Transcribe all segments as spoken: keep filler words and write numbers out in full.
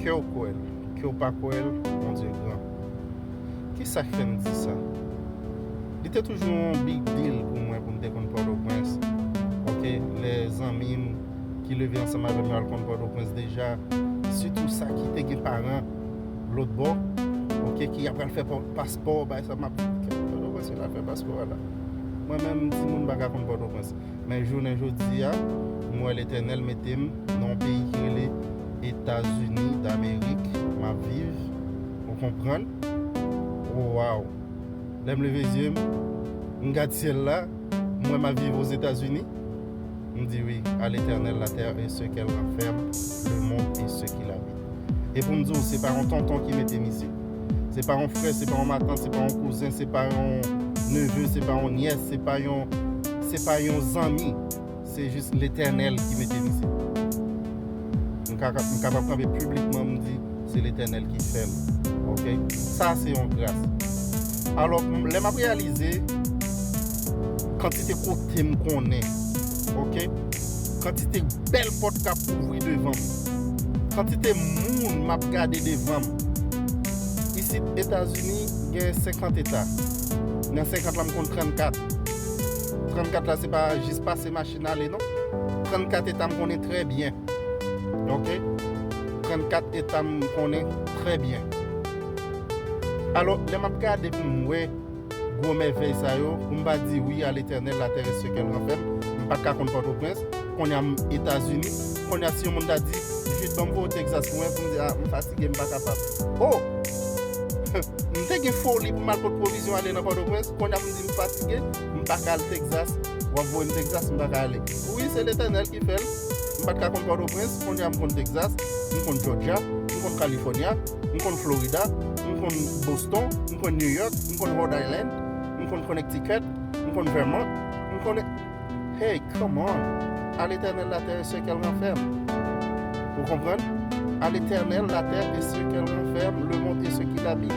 Ke w kwè l, ke w pa kwè l, Bondye gran. Kisa k fè m di sa? Li te toujou yon big deal pou mwen pou m te konn Pòtoprens. Oke, lè zanmi m ki leve ansanm avè m yo al konn Pòtoprens deja, sitou sa ki te gen paran lòt bò, oke, ki apral fè pa- paspò, bay sa m ap Pòtoprens yo la fè paspò a la. Mwen menm, timoun pa ka konn Pòtoprens. Men jounen jodi a, m wè Letènèl mete m nan yon peyi ki rele Etazini Damerik, m ap viv, ou konprann? Oh, waw! Lè m leve zye m, m gad syèl la, m wè m ap viv Ozetazini. M di wi, à l'Éternel la terre et ce qu'elle renferme, le monde et ceux qui l'habitent. E pou m di w, se pa yon tonton ki mete m isit. Se pa yon frè, se pa yon matant, se pa yon kouzen, se pa yon neve, se pa yon nyès, se pa yon, se pa yon zanmi. Se jis Letènèl ki mete m isit. M ka- m kapab kanpe piblikman, m di, se Letènèl ki fè m. Oke? Sa se yon gras. Alò, m- lè m ap reyalize kantite kote m konnen, oke? Kantite bèl pòt k ap ouvri devan m. Kantite moun m ap gade devan m. Isit Etazini gen senkant eta. Nan senkant la, m konn trannkat. Trannkat la, se pa jis pase machin ale, non. Trannkat eta m konnen trè byen. Oke? Trannkat eta m konnen trè byen. Alò, lè m ap gade pou m wè gwo mèvèy sa yo, pou m pa di wi à l'Éternel la terre et ce qu'elle renferme, m pa t ka konn Pòtoprens, kounye a m Etazini, kounye a si yon moun ta di, Jude, ban m voye w Texas pou mwen, pou m di, a, m fatige, m pa kapab. Oh! M te gen foli pou m al pot pwovizyon ale nan Pòtoprens, kounye a m di m fatige, m pa ka al Texas, w ap voye m Texas, m pa ka ale. Wi, se Letènèl ki fè l. M pa t ka konn Pòtoprens, kounye a m konn Texas, m konn Georgia, m konn California, m konn Florida, m konn Boston, m konn New York, m konn Rhode Island, m konn Connecticut, m konn Vermont, m konn... Hey, come on! À l'Éternel la terre et ce qu'elle renferme. Ou konprann? À l'Éternel la terre et ce qu'elle renferme, le monde et ceux qui l'habitent.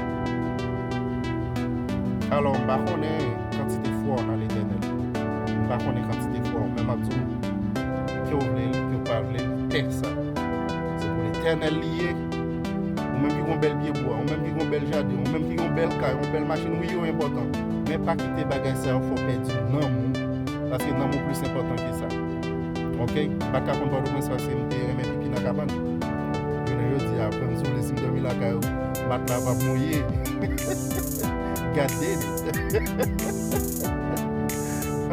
Alò, m pa konnen kantite fwa w nan Letènèl. M pa konnen kantite fwa w, men m ap di w, ke w vle l, ke w pa vle l, tè sa, se pou Letènèl li ye. Ou menm ki gon bèl pye bwa, ou menm ki gon bèl jaden, ou menm ki gon bèl kay, yon bèl machin, wi, yo enpòtan. Men pa kite bagay sa yo fè w pèdi nanm ou, paske nanm ou plis enpòtan ke sa. Oke? M pa t ka konn Pòtoprens paske m te renmen pipi nan kabann. Jounen jodi a, pran m sou li, si m dòmi lakay ou, matla p ap mouye. God did it.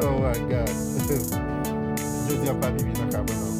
Oh my God. Jodi a, m pa pipi nan kabann ankò.